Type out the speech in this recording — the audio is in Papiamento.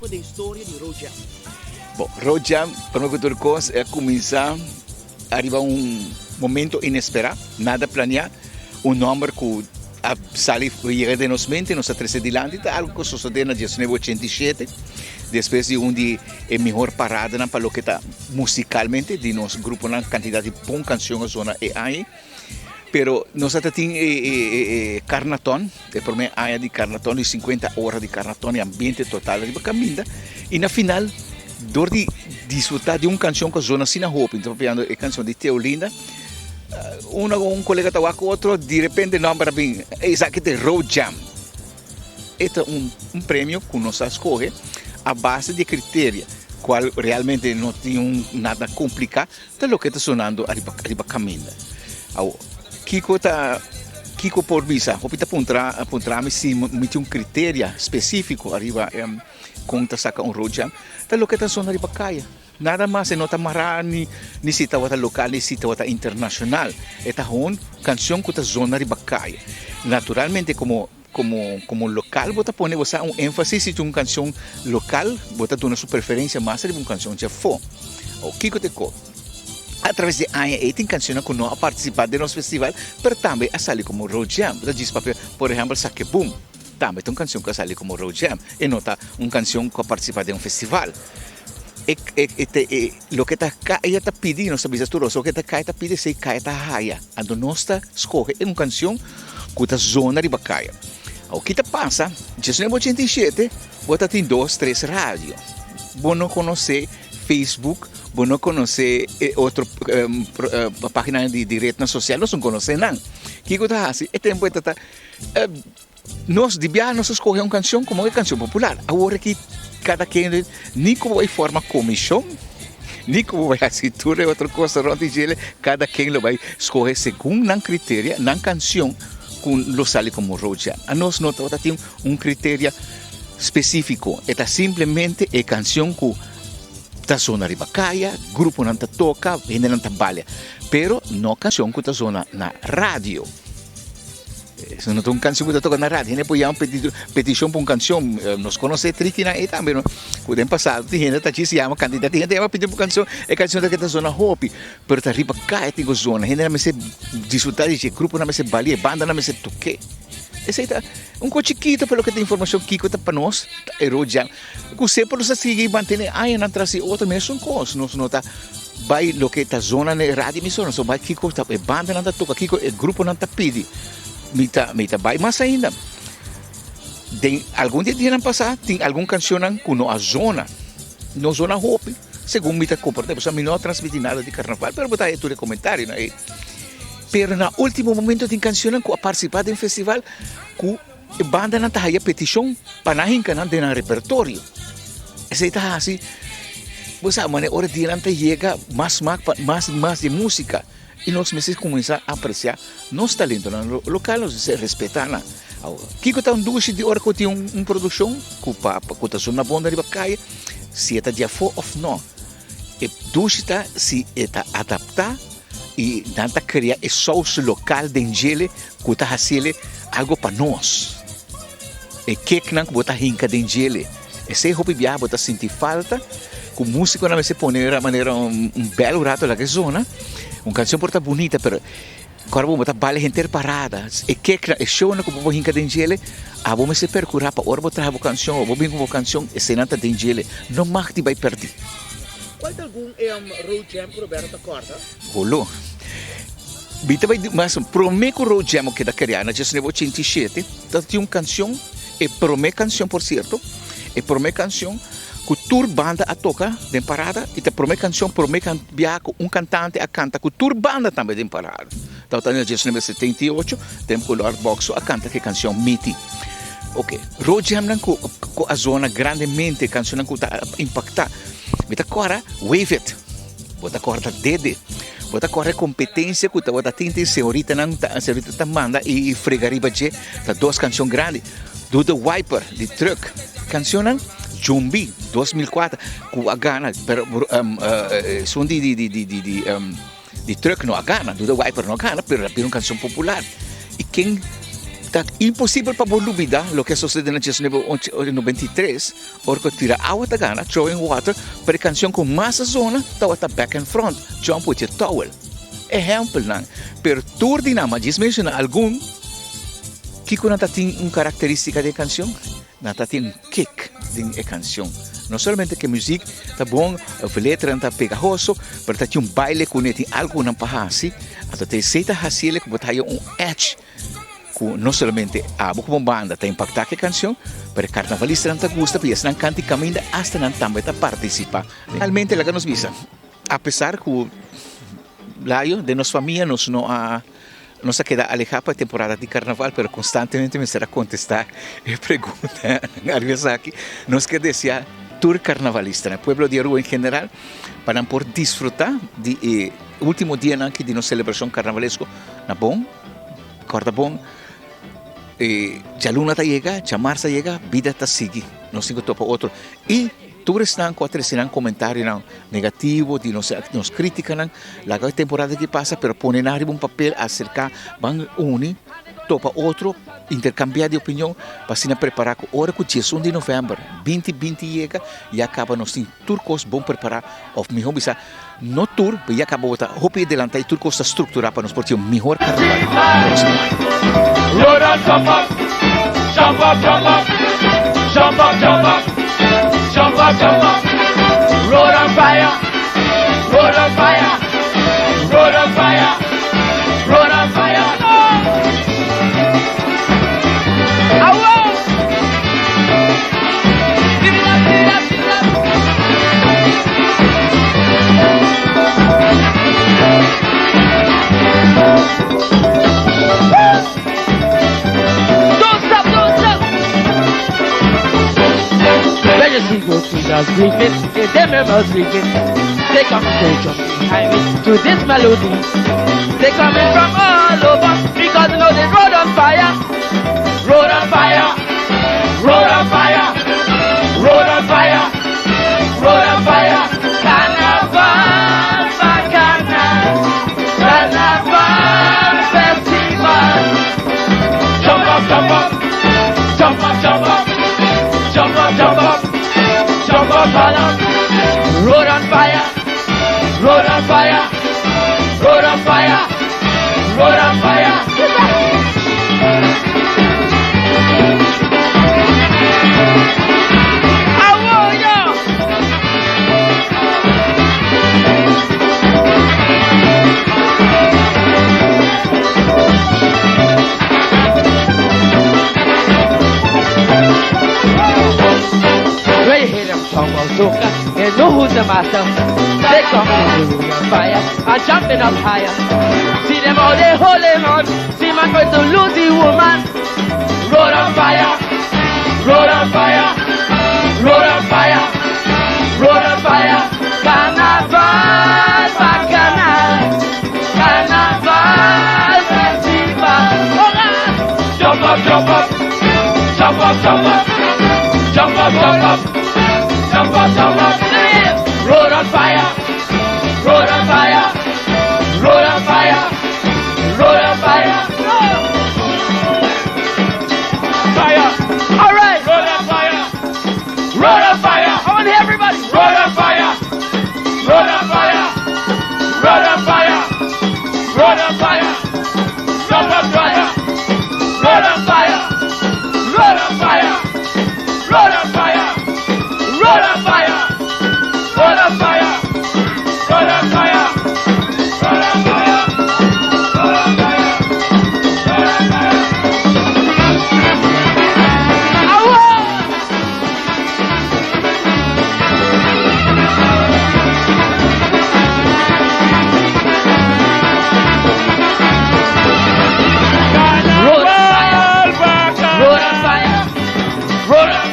tempu den historia di Road Jam? Bon, Road Jam, prome ku tur kos, e a kuminsá ariba un momento inesperá, nada planeá, un nòmber ku a sali yega den nos mente, nos a trese dilanti, ta algu ku a sosodé na 1987, despues di un di e mihor paradanan pa loke ta musikalmente di nos gruponan, kantidat di bon kanshon a zona e aña. Pero nos a ta tin e Carnaton, e prome aña di Carnaton, di 50 ora di Carnaton, e ambiente total riba caminda. Y na final, door di disfruta di un cancion cu a zona asina hopi, mi ta papiando e cancion di Teolinda, uno un colega ta wak otro, di repente nomber a bin, esaki ta e Road Jam. E ta un premio cu nos a scoge a base di e criteria, cual realmente no tin un nada complica, Ta loke ta sonando ariba ariba caminda. Awo, kico ta kico por bisa? Hopi ta puntra puntra mi si mi tin un criteria specifico ariba con ta saca un road jam. Ta loke ta sona riba caya. Nada mas, e no ta mara ni ni si tabata local ni si tabata internacional. E ta hon cancion cu ta zona riba caya. Naturalmente como como como local bo ta pone bo sa un énfasis si ta un cancion local bo ta duna su preferencia mas riba un cancion dje afó. O kiko ta e ko? A traves di aña ei tin cancionnan cu no a participa den nos festival pero tambe a sali como Road Jam. Bo ta djis papia por ehempel Sake Boom tambe ta un cancion cu a sali como Road Jam. E no ta un cancion cu a participa den un festival. E e e te e loke ta kaya ta pidi nos ta bisa tur loke ta kaya ta pidi esei kaya ta haya. Anto nos ta scoge un cancion ku ta zona riba kaya. Awor ki ta pasa, 1987 bo ta tin dos tres radio. Bo no konosé Facebook, bo no konosé e otro paginanan di retnan sosial, nos no konosé nan. Kiko ta hasi? E tempu e ta ta nos di biaha nos a skohe un kanshon komo e kanshon popular. Awor aki kada kende ni ku bo bai forma komishon, ni ku bo bai hasi tur e otro kos rònt di djele, kada ken lo bai skohe segun nan kriteria, nan kanshon ku lo sali komo road jam. Anos no tabata tin un kriteria spesífiko, e ta simplemente e kanshon ku ta zona riba kaya, gruponan ta toka, hendenan ta balia, pero no kanshon ku ta zona na radio. Eso no ta un canción cu ta toca na radio. Hende por yama peti peticion pa un cancion. Nos conoce trikinan ey tambe, no? Cu den pasado tin hende ta djis yama cantidad di hende yama pidi un cancion. E cancion ta keda zona hopi. Pero ta riba caya tin cu zona. Hendenan mester disfruta di dje. Gruponan mester balia. E bandanan mester toke. Esey ta un cos chikito pa loke ta informacion kico ta pa nos ta e road jam. Cu semper nos a sigui mantene añanan tras di otro mesun cos. Nos no ta bay loke ta zona na e radio emisora, nos ta bay kico ta e bandanan ta toca, kico e gruponan ta pidi. Mi ta mi ta bay mas ainda. Den algun di e dianan pasa tin algun cancionnan cu no a zona, no zona hopi, segun mi ta comprende, pasobra mi no a transmiti nada di carnaval, pero bo ta haya tur e comentarionan ey. Pero na ultimo momento tin cancionnan cu a participa den festival cu E bandanan ta haya petishon pa nan hinka nan den nan repertorio. Esei ta hasi, bo sa, manera ora dianan ta yega mas smak pa mas i mas di músika i nos mester kuminsá apresiá nos talentonan lokal, nos mester respetá nan. Awor, kiko ta un dushi di ora ku tin un produkshon ku pa ku ta zona bon riba kaya, si e ta di afó òf nò? E dushi ta si e ta adaptá i nan ta krea e sous lokal den djele ku ta hasiele algo pa nos. E keknan ku bo ta hinka den djele. Esei hopi biaha bo ta sinti falta ku musikonan mester pone manera un bèl un rato laga e zona. Un kanshon por ta bunita pero Kòrda bo, bo ta bale henter parada. E keknan, e shownan ku bo por hinka den djele, abo mester perkurá pa ora bo traha bo kanshon o bo bin ku bo kanshon, eseinan ta den djele. No mag di bai pèrdí. Kual ta algun road jam ku Roberto ta kòrda? Holo. Mi ta bai di mas promé ku road jam a keda kreá na 1987, ta tin un kanshon, e promé kanshon por sierto, e promé kanshon ku tur banda a toka den parada i ta prome kanshon prome biaha ku un kantante a kanta ku tur banda tambe den parada. Tabata na 1978 tempu ku Lord Boxo a kanta ku e kanshon Miti. Oke, Road Jamnan ku ku a zona grandemente, kanshonnan ku ta impaktá. Mi ta kòrda Wave It, bo ta kòrda Dede, bo ta kòrda e kompetensia ku tabata tin tin señoritanan ta señorita ta manda i frega riba dje, ta dos kanshon grandi. Do the Wiper di Truck. Cancionnan Jumbi 2004 cu a gana pero esun di di di di di di di Truck no a gana, Do the Wiper no a gana pero a bira un cancion popular. Y ken Ta imposibel pa bo lubida loke a sosode na 1993 ora ku Tira Awa ta gana, Throwing Water, pero e kanshon ku mas a zona tabata Back and Front, Jump With Your Towel. Ehèmpelnan, pero tur di nan, ma djis menshona algun, kiko nan ta tin un karakterístika den e kanshon? Nan ta tin un kick den e kanshon. No solamente ku e muzik ta bon òf e letranan ta pegahoso, pero ta tin un baile kuné, tin algu ku nan por hasi, anto ta esei ta hasiel ku bo ta haya un edge. Ku no solamente abo komo banda ta impaktá ku e kanshon, pero e karnavalistanan ta gusta p'e esnan kanta i kaminda asta nan tambe ta partisipá. Realmente laga nos bisa, apesar ku Layo den nos famia nos no a nos a keda alehá pa e temporada di karnaval, pero konstantemente mester a kontestá e pregunta ariba esaki. Nos ke deseá tur karnavalistanan, pueblo di Aruba en general, pa nan por disfrutá di e último dianan aki di nos selebrashon karnavalesko na bon. Corda bon, e djaluna ta yega, djamars ta yega, bida ta sigui. Nos tin ku topa otro. I tur esnan ku a trese nan komentarionan negativo, di nos nos kritikanan, laga e temporada aki pasa, pero pone nan riba un papel, aserká, ban uni, topa otro, interkambiá di opinion, pa asina prepará ku ora ku diesun di novèmber binti binti yega, ya kaba nos tin tur kos bon prepará, òf mihó bisa, No tur, pero ya caba bo ta hopi adelanta y tur cos ta structura pa nos por tin un mihor carnaval proximo aña. Road on jump up, jump up, jump up, jump up, jump up, jump up, jump up. Road on fire, road on fire, road on fire, road on fire. They come to jump behind me to this melody. They coming from all over because you know they road on fire. Road on fire, road on fire, road on fire, road on fire. Carnaval, bacchanal, Carnaval festival. Jump up, jump up, jump up, jump up, jump up, jump up, jump up, jump up. Road on fire, road on fire, road on fire, road on fire. When you hear them talk about soca, you know who's the master. They come to the room on fire and jumping up higher. See them all they holding on. See man going to lose the woman. Road on fire, road on fire, road on fire, road on fire. Carnaval, bacchanal, Carnaval festival. Hola! Jump up, jump up, jump up, jump up, jump up, jump up, jump up, jump up. Road on fire, road on fire, road on fire, road on fire. Fire. All right. Road on fire, road on fire. I want to hear everybody. Road on fire, road on fire, road on fire, road on fire, jump on fire, road on fire, road on fire, road on fire, road on fire, road on fire, road on fire, road on fire, road on fire, road on fire. Road on fire. Road on fire. Road on